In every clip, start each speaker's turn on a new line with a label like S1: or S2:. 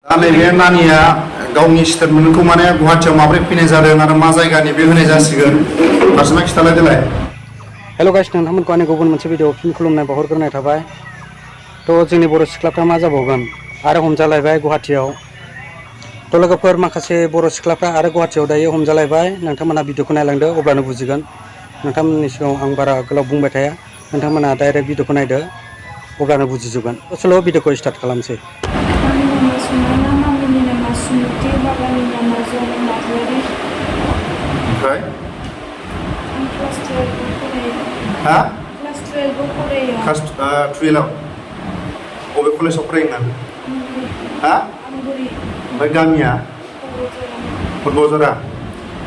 S1: नैबे नानिया गावनि स्टेटमेन्टखौ माने गुवाहाटियाव माबोरै फैनाय जादों आरो मा जायगानि बे होनाय जासिगोन फार्स्टमा खिथालाय देलाय।
S2: हेल' गाइस, नोंथांमोनखौ आंनि गुबुन मोनसे भिडिअ फिन खुलुमनाय बावहरग्रोनाय थाबाय। जोंनि बर' सिख्लाफ्रा मा जाबावगोन आरो हमजालायबाय गुवाहाटियाव। लोगोफोर, माखासे बर' सिख्लाफ्रा आरो गुवाहाटियाव दायो हमजालायबाय। नोंथांमोना भिडिअखौ नायलांदो, अब्लानो बुजिगोन। नोंथांमोननि सिगाङाव आं बारा गोलाव बुंबाय थाया, नोंथांमोना डाइरेक्ट भिडिअखौ नायदो, अब्लानो बुजिजोबगोन। सल' भिडिअखौ स्टार्ट खालामसै।
S1: ओमफ्राय हा? क्लास 12 बबे कलेजाव फरायोमोन? हा? ओमफ्राय गामिया? फुटबलजरा।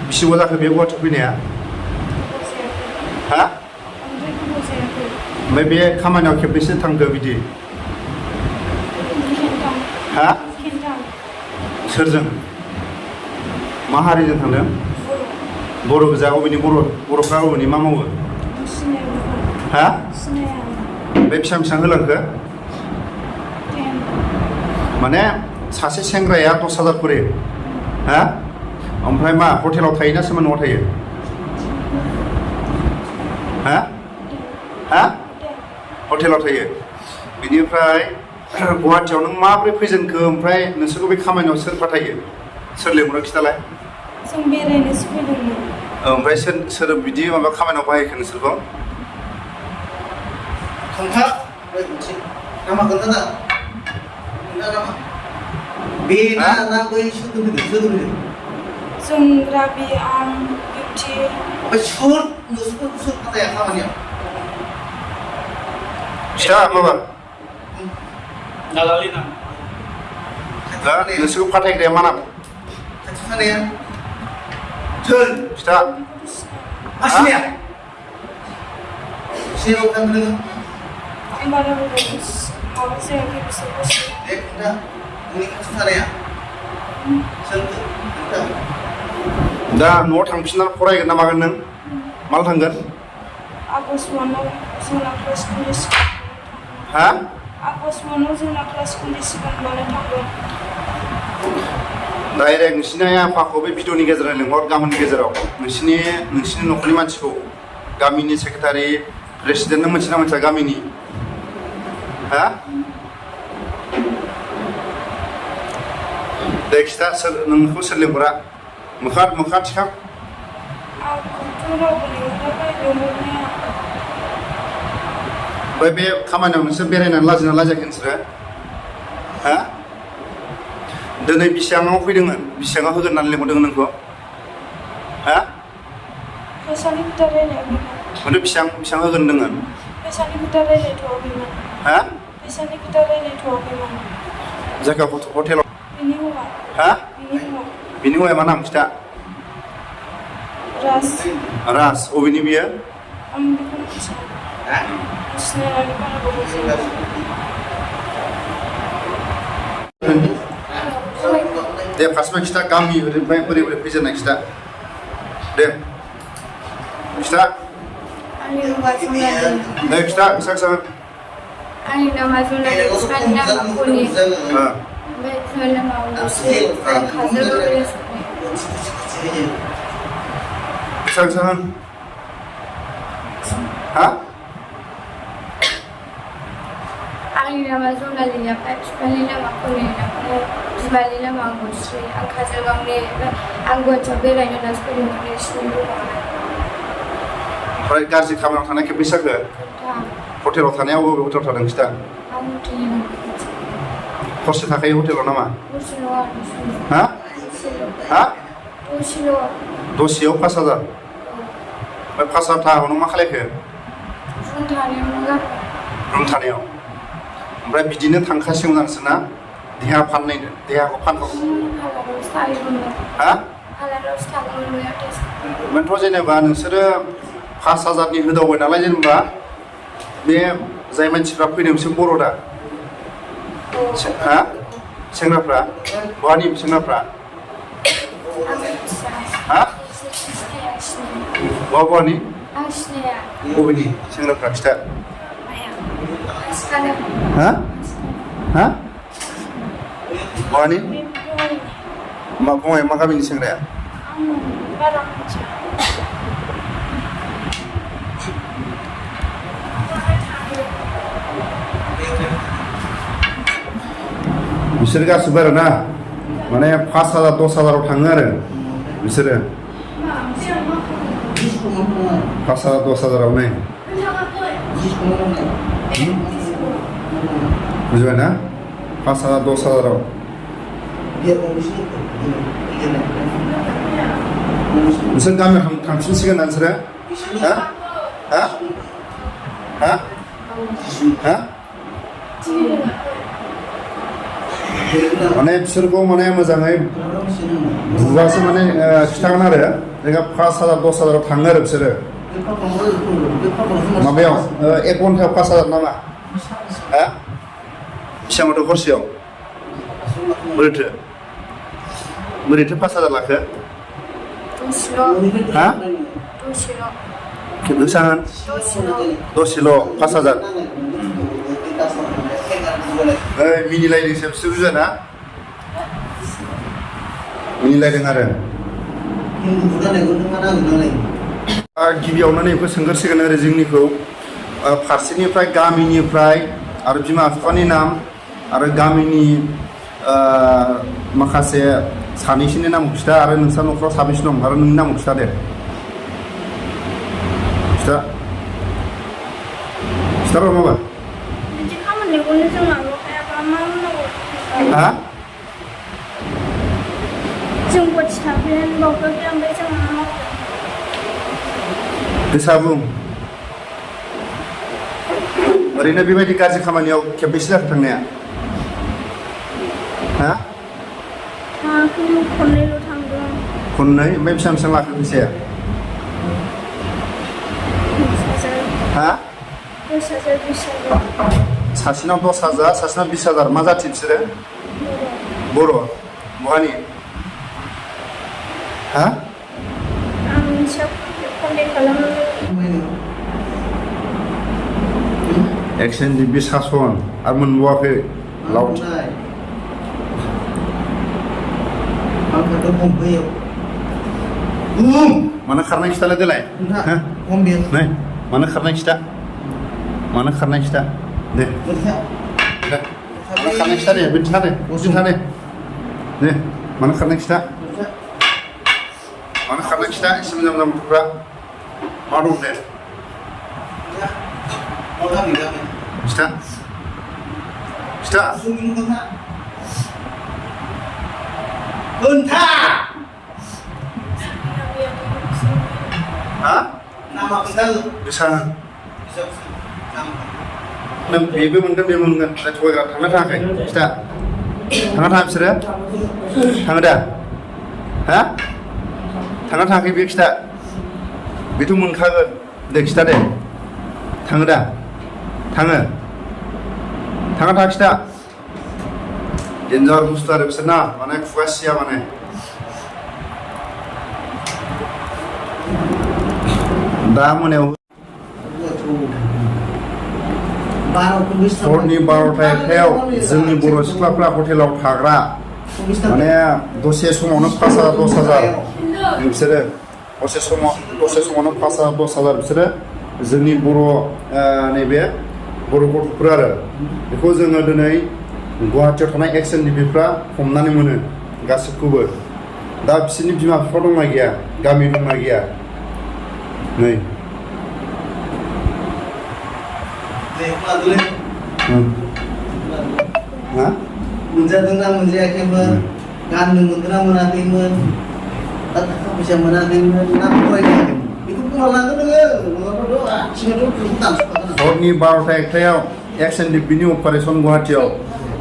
S1: बेसेबां जाखो बे गुवाहाटियाव फैनाया? हा? ओमफ्राय बे खामानियाव खेबबेसे थांखो बिदि? हा? सोरजों? मा हारिजों थांदों? बर' गोजा। अबेनि बर'फ्रा अबेनि मा मावो? हा? बे बेसेबां होलांखो? माने सासे सेंग्राया 10,000 खरि। हा? ओमफ्राय मा हटेलाव थायोना सोरबा न'आव थायो? हा? हा? हटेलाव थायो। बेनिफ्राय गुवाहाटियाव नों माबोरै फैजेनखो? ओमफ्राय नोंसोरखौ बे खामानियाव सोर फाथायो? सोर लेंहरो खिथालाय?
S3: जों बेरायनोसो फैदोंमोन।
S1: ओमफ्राय सोर बिदि माबा खामानियाव बाहायखो नोंसोरखौ?
S4: खोन्था नामा खोन्थाना नामा बेना ना बै सोर
S3: जों राबि, आं, बिउटि।
S4: ओमफ्राय सोर फाथाया खामानियाव?
S1: फिसा माबा
S4: दालालिना
S1: नोंसोरखौ फाथायग्राया मा नाम?
S4: खाथि खालाया सोर?
S1: फिथा
S4: आसिया सेराव थांदों।
S3: माबा जायाखै बिसोरखौ।
S4: दे खोन्था नोंनि खाथि खालाया सोर?
S1: दा न'आव थांफिननानै फरायगोन ना मागोन नों? माला थांगोन?
S3: आगष्ट मानाव जोंना क्लास खुलिसिगोन।
S1: हा?
S3: आगष्ट मानाव जोंना क्लास खुलिसिगोन, मानो थांगोन?
S1: डाइरेक्ट नोंसिनि आफाखौ बे भिडिअनि गेजेराव लिंहर, गामिनि गेजेराव नोंसिनि न'खरनि मानसिखौ, गामिनि सेक्रेटारि प्रेसिडेन्ट नों मोनथिना मोनथिया गामिनि? हा? दे खिथा नोंखौ सोर लिंहरा? मोखा थिखां। ओमफ्राय बे खामानियाव नोंसोर बेरायनानै लाजिना लाजियाखै नोंसोरो? हा? दिनै बेसेबाङाव फैदोंमोन? बेसेबाङाव होगोन होननानै लिंहरदोंमोन नोंखौ? हा?
S3: फैसानि खोथा रायलायाखैमोन।
S1: माथो बेसेबां होगोन होनदोंमोन?
S3: फैसानि खोथा रायलायथ'वाखैमोन।
S1: हा?
S3: फैसानि खोथा रायलायथ'वाखैमोन।
S1: जायगा हटेलाव?
S3: बिनि हौवा।
S1: हा?
S3: बिनि हौवा।
S1: बिनि हौवाया मा नाम खिथा? राज। अबेनि बियो?
S3: आं बेखौ मिथिया। सिनायनानै बारा गोबाव जाबाय।
S1: दे फार्स्टमा खिथा, गामि ओरैनिफ्राय बोरै फैजेननाय खिथा। दे खिथा।
S3: आंनि मुङा जुनालि।
S1: दे खिथा खिथा।
S3: आंनि नामा जुनालि, बिफानि नामा कलि। ओमफ्राय बिफानि नामा अबसे। आं काजलगाव कलेज।
S1: खिथा हा?
S3: आंनि नामा जुनालि, ओमफ्राय बिफानि नामा कलि, ओमफ्राय बिमानि नामा अंगस्रि। आं काजलगावनि, आं गुवाहाटियाव बेरायनो होननासो फैदोंमोन नोंसिनि रुमावहाय।
S1: ओमफ्राय गाज्रि खामानियाव थानाय खेबबेसे जाखो? हटेलाव थानायाव बबे हटेलाव थादों खिथा?
S3: आं हटेलनि
S1: हरसे थाखायो हटेलाव नामा?
S3: दसे नङा।
S1: हा? हा? दसेयाव 5,000? ओमफ्राय 5,000 थाखाखौ नों मा खालायखो? रुम थानायाव। ओमफ्राय बिदिनो थांखासिगोन नोंसोरना देहाखौ फानहर। हा? ओमफ्रायथ' जेनेबा नोंसोरो 5,000नि होदावबाय नालाय, जेनेबा बे जाय मानसिफ्रा फैदों बिसोर बर' दा? हा? सेंग्राफ्रा? बहानि सेंग्राफ्रा? हा? बहानि? बबेनि सेंग्राफ्रा खिथा? हा? हा? बहानि मा बङाइ मा गामिनि सेंग्राया
S3: बारा मिथिया
S1: बिसोर गासिबो आरो ना माने 5,000 10,000 थाङो आरो बिसोरो 5,000 10,000 नै बुझबाय ना 5,000 10,000 नोंसोर गामियाव थांफिनसिगोन ना नोंसोरो हा हा हा हा माने बिसोरखौ माने मोजाङै बुबासो माने खिथागोन आरो जोंहा 5,000 10,000 थाङो आरो बिसोरो माबायाव 1 घन्टायाव 5,000 नामा हा बेसेबांथ' हरसेयाव बोरैथो 5,000 लाखो हा बेसेबां दसेल' 5,000 मिनिलायदोंसो बिसोर बुझा ना मिनिलायदों आरो गिबियावनो नैबेखौ सोंगोरसिगोन आरो जोंनिखौ फारसेनिफ्राय गामिनिफ्राय आरो बिमा बिफानि नाम आरो गामिनि माखासे सानैसोनि नामखौ खिथा आरो नोंस्रा न'खराव साबेसे दं आरो नोंनि नामखौ खिथा दे खिथार' माबा
S3: बिदि खामानिखौनो जों माबाखायाबा मा मावनांगौ
S1: हा
S3: जों गथि थाफैनानै बावखायाखै ओमफ्राय जों मा मावगोन
S1: गोसा बुं ओरैनो बेबायदि गाज्रि खामानियाव खेबबेसे जाखो थांनाया हा
S3: खननैल' थांदों
S1: खननै ओमफ्राय बेसेबां लाखो फैसाया हा
S3: 10,000 20,000
S1: सासेनाव 10,000 सासेनाव 20,000 मा जाथि बिसोरो बर' बहानि हा
S3: आं मिथिया कन्टेक्ट खालामनो
S1: एक्सचेन्जनि बे सासन आरो मोनबावाखै लावथि मानो खारनाय खिथालाय देलाय नै मानो खारनाय खिथा दे मानो खारनाय खिथा दे बिदिथा दे मानो खारनाय खिथा एसे मोजां गथ'फ्रा मा दं दे खिथा हा बेसेबां नों बेबो मोनगोन बेबो मोनगोन थगायग्रा थांना थाङाखै खिथा थाङा थाङा बिसोरो थाङो दा हा थाङा थाङाखै बे खिथा बेथ' मोनखागोन दे खिथा दे थाङो दा थाङा थाङा खिथा डेन्जार बुस्थु आरो बिसोर ना माने खुगा सिया माने दा मोनायाव हरनि 12:00 जोंनि बर' सिख्लाफ्रा हटेलाव थाग्रा माने दसे समावनो 5,000 10,000 बिसोरो दसे समावनो 5,000 10,000 बिसोरो जोंनि बर' नैबे बर' गथ'फोर आरो बेखौ जोङो दिनै गुवाहाटियाव थानाय एक्स-एन-डि-पिफ्रा हमनानै मोनो गासिबखौबो दा बिसोरनि बिमा बिफा दंना गैया गामि दंना गैया नै
S4: मोनजादोंना मोनजायाखैमोन गाननो मोनदोंना मोनाखैमोन दा थाखा फैसा मोनाखैमोन ना फरायनायाखैमोन बेखौ बुंलांनांगोन नोङो
S1: हरनि 12:00 एक्स-एन-डि-पिनि अपारेसन गुवाहाटियाव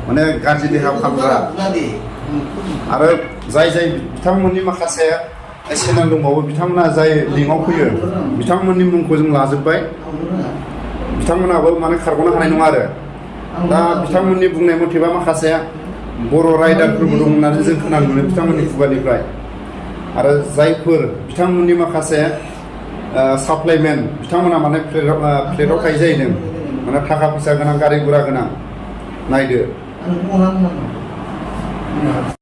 S1: माने गाज्रि देहा फाहामग्रा आरो जाय बिथांमोननि माखासे चेनेल दंबावो बिथांमोना जाय लिंकआव फैयो बिथांमोननि मुंखौ जों लाजोब्बाय बिथांमोनाबो माने खारग'नो हानाय नङा आरो दा बिथांमोननि बुंनाय मथेबा माखासे बर' राइडारफोरबो दं होननानै जों खोनानो मोनो बिथांमोननि खुगानिफ्राय आरो जायफोर बिथांमोननि माखासे साप्लाइमेन बिथांमोना माने फ्लेटआव थायो जाहैदों माने थाखा फैसा गोनां गारि गुरा गोनां नायदो बुंनो हागोन